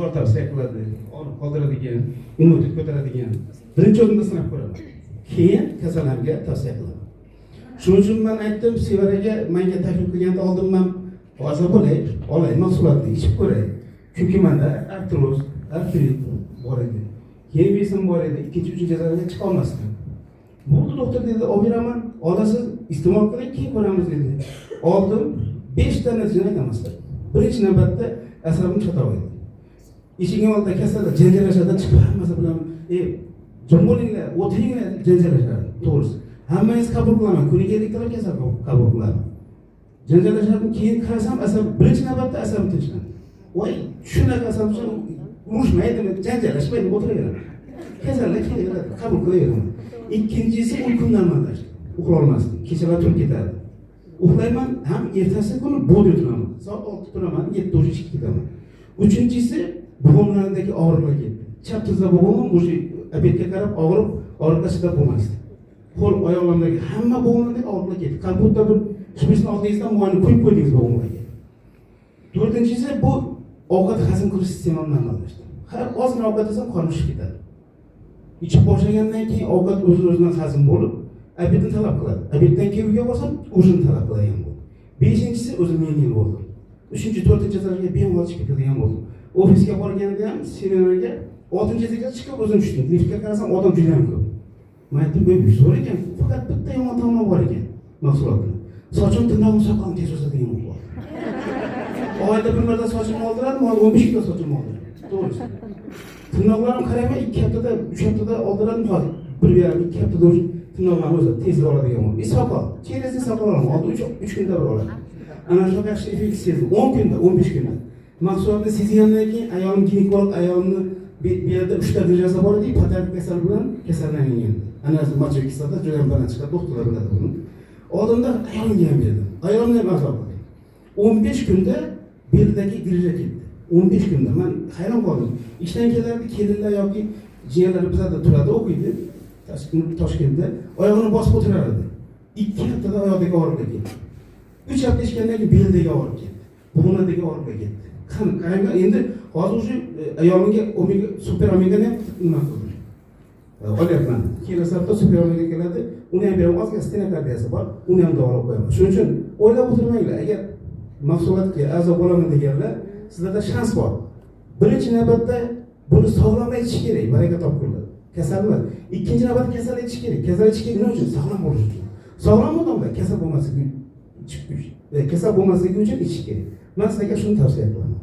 Dori tavsiya qiladi, og'riq qoldiradigan, immunitet ko'taradigan. Birinchi o'rinda sinab ko'raman. Keyin kasallarga tavsiya qilaman. Shuning uchun man aytdim Sevaraga, menga taklif qilganda oldin man a'zo bo'lay, olay mahsulotni, ichib ko'ray. Chunki manda artroz, artrit bor edi. Keyin вес im bor edi, ikkinchi, uchinchi darajaga chiqa olmasdim. "Bo'ldi, doktor, — dedi, — olib beraman, olasiz, iste'mol qiling, keyin ko'ramiz", — dedi. Oldim, beshta natijani aytamasdan. Birinchi navbatda asabim chatoq edi. Eshigim oldida kasallar janjallashadi, chiqib hammasi bilan, "Ey, jim bo'linglar, o'tiringlar", janjallashardi, to'g'risi. Hammangiz qabul qilaman, kuniga 50 talab kasal qabul qilaman. Janjallashardim, keyin qarasam, asab, birinchi navbatda asabim tinchlandi. Voy, shunaqa asabim, urushmaydimi, janjallashmaydimi, o'tiraveraman. Kasallar kelaveradi, qabul qilaveraman. Ikkinchisi, uyqum normalashdi. Uxlolmasdim. Kechalar turib ketardim. Uxlayman ham, ertasi kuni бодрый turaman. Soat 6 turaman, 7 уже ishga ketaman. Uchinchisi, bo'g'imlarimdagi og'riqlar ketdi. Chap tizza bo'g'imim уже обед ga qarab og'rib, og'riqqa chidab bo'lmasdi. Qo'l, oyoqlarimdagi hamma bo'g'imlardagi og'riqlar ketdi. Как будто bir shprisni oldingizdan moyni quyib qo'ydingiz bo'g'imlarga. To'rtinchisi, bu ovqat hazm qilish sistemam normallashdi. Har ozgina ovqat yesam, qornim shishib ketadi. Ichib boshlagandan keyin ovqat o'z o'zidan hazm bo'lib, обед ni talab qiladi. Обед dan keyin uyga borsam, ужин talab qiladigan bo'ldi. Beshinchisi, o'zim yengil bo'ldim. Uchinchi, to'rtinchi etajga bemalol chiqib ketadigan bo'ldim. Ofisga borganda ham, seminarga oltinchi etajga chiqib o'zim tushdim. Liftga qarasam, odam juda ham ko'p. Man aytdim, bu zo'r ekan, faqat bitta yomon tomoni bor ekan mahsulotni. Sochim, tirnog'im, soqolim tez o'sadigan bo'lib qoldi. Oyda bir marta sochimni oldirardim, hozir 15 kunda sochimni oldiradi. To'g'risi. Tirnoqlarim, qarayman, 2 haftada, 3 haftada oldirardim, hozir 1,5, 2 haftada уже tirnoqlarim o'zi tezroq oladigan bo'ldi. И soqol. Через soqol olaman. Oldin 3 kunda bir olaman. Ana shunaqa yaxshi effekt sezdim. 10 kunda, 15 kunda. Mahsulotni sezgandan keyin ayolim ginekolog, ayolimni bu yerda uchta грыжа si bor edi, podarka kasal bilan kasallangan. Ana мочевой kislota juda ham baland chiqadi, doktorlar biladi buni. Oldinda ayolimga ham berdim. Ayolimni ham a'zo qildim. 15 kunda belidagi грыжа ketdi. 15 kunda man hayron qoldim. Ishdan kelardi, kelinlar yoki jiyanlar bizada turadi, o'qiydi. Toshkentda oyog'ini bosib o'tirar edi. 2 haftada oyog'idagi og'riqlar ketdi. 3 hafta ichgandan keyin beldagi og'riq ketdi. Bo'g'imlardagi og'riqlar ketdi. Qani, qaranglar, endi hozir уже ayolimga omega, super omegani ham nima qildim. Olyapman. Kelasi hafta super omega keladi, uni ham beraman. Ozgina stenokardiyasi bor, uni ham davolab qo'yaman. Shuning uchun o'ylab o'tirmanglar. Agar mahsulotga a'zo bo'laman deganlar, sizlarda shans bor. Birinchi navbatda buni sog'lom aytish kerak, baraka topkurlar. Kasal emas. Ikkinchi navbatda kasal aytish kerak. Kasal aytish kerak nima uchun? Sog'lom bo'lish uchun. Sog'lom odamlar kasal bo'lmasligi uchun ichish kerak. Man sizlarga shuni tavsiya qilaman.